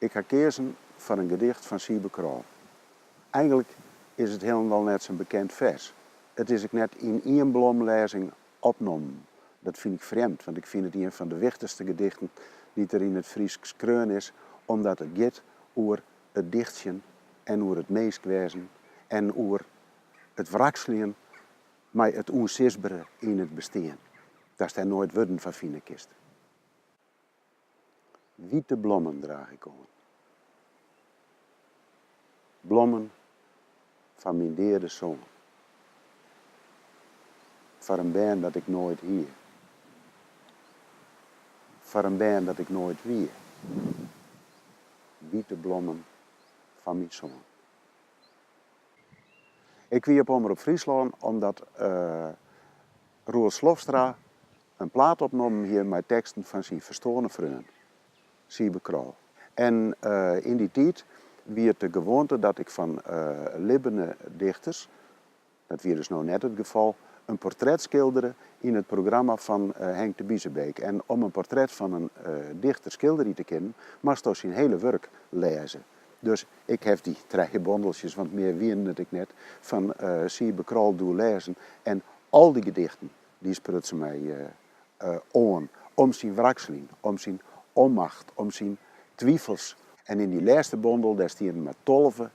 Ik ha keazen foar in gedicht fan Sybe Krol. Eigenlik is it hielendal net sa'n bekend fers. It is ek net yn ien blomlêzing opnommen. Dat fyn ik frjemd, want ik fyn it ien fan de wichtichste gedichten dy't der yn it Frysk skreaun is, omdat it giet oer it dichtsjen en oer it minskwêzen en oer it wrakseljen mei it ûnsisbere yn it bestean, datst dêr noait wurden foar fine kinst. Wite blommen draach ik oan. Blommen foar myn deade soan. Foar in bern dat ik noait hie. Foar in bern dat ik noait wie. Wite blommen foar myn soan. Ik wie op Omrop Fryslân omdat Roel Slofstra in plaat opnommen hie mei teksten fan syn ferstoarne freon, Sybe Krol. En yn dy tiid wie it de gewoante dat ik fan libbene dichters, dat wie dus no net it gefal, in portret skildere yn it programma fan Henk te Biesebeek. En om in portret fan in dichter skilderje te kinnen, moatsto syn hiele wurk lêze. Dus ik haw dy trije bondelsjes, want mear wienen it ek net, fan Sybe Krol doe lêzen en al dy gedichten dy sprutsen my oan om syn wrakseljen, om syn onmacht, om syn twifels. En yn dy lêste bondel, dêr stienen mar 12,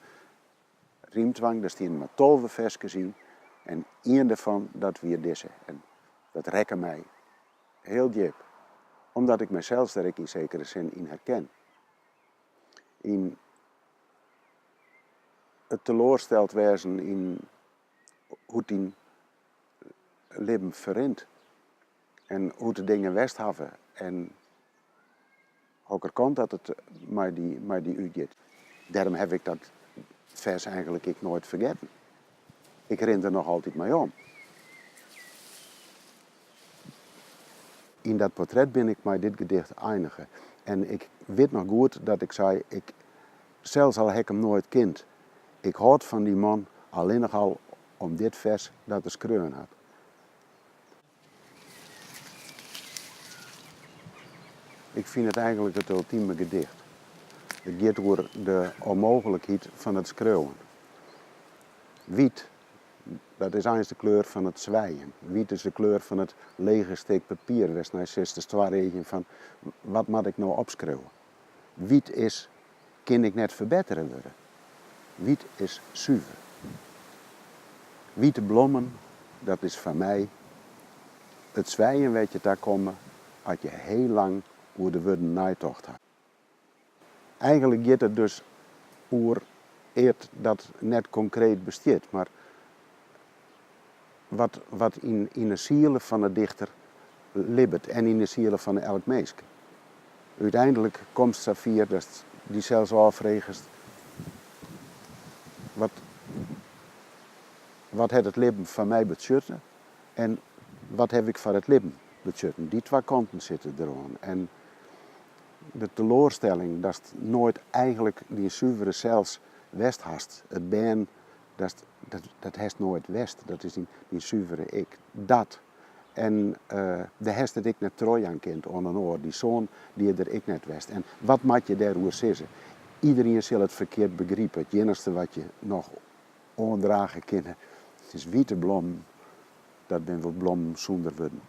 Rymtwang, dêr stienen mar 12 ferskes yn en ien dêrfan, dat wie dizze. En dat rekke my hiel djip, omdat ik mysels dêr ek yn sekere sin yn herken. Yn it teloarsteld wêzen yn hoe't dyn libben ferrint en hoe't de dingen west hawwe en hokker kant dat it mei dy, mei dy útgiet. Dêrom haw ik dat fers eigenlik ek noait fergetten. Ik rin der noch altyd mei om. Yn dat portret bin ik mei dit gedicht einige en ik wit noch goed dat ik sei, ik, sels al ha ik him noait kind, ik hâld fan dy man allinnich al om dit fers dat er skreaun hat. Ik fyn it eigenlik it ultime gedicht. It giet oer de ûnmooglikheid fan it skriuwen. Wyt, dat is eins de kleur fan it swijen. Wyt is de kleur fan it lege stik papier wêr'tst nei sitst te stoarreagjen fan wat moat ik no opskriuwe. Wyt is kin ek net ferbettere wurde. Wyt is suver. Wite blommen, dat is foar my it swijen wêr't je ta komme as je hiel lang oer de wurden neitocht ha. Eigenlik giet it dus oer eat dat net konkreet bestiet, mar wat wat yn yn 'e siele fan 'e dichter libbet en yn 'e siele fan elk minsk. Uteinlik komst safier datst dysels ôffregest, wat wat hat it libben foar my betsjutten en wat haw ik foar it libben betsjutten? Dy twa kanten sitte deroan. En de teloarstelling datst noait eigenlik dyn suvere sels west hast, it bern Dat, dat hast noait west, dat is dyn, dyn suvere ik. Dat. En dêr hast it ek net trochjaan kind oan in oar. Dy soan dy is der ek net west. En wat moat je dêroer sizze? Iderien sil it ferkeard begripe. It iennichste wat je noch oandrage kinne is wite blommen. Dat binne wol blommen sûnder wurden.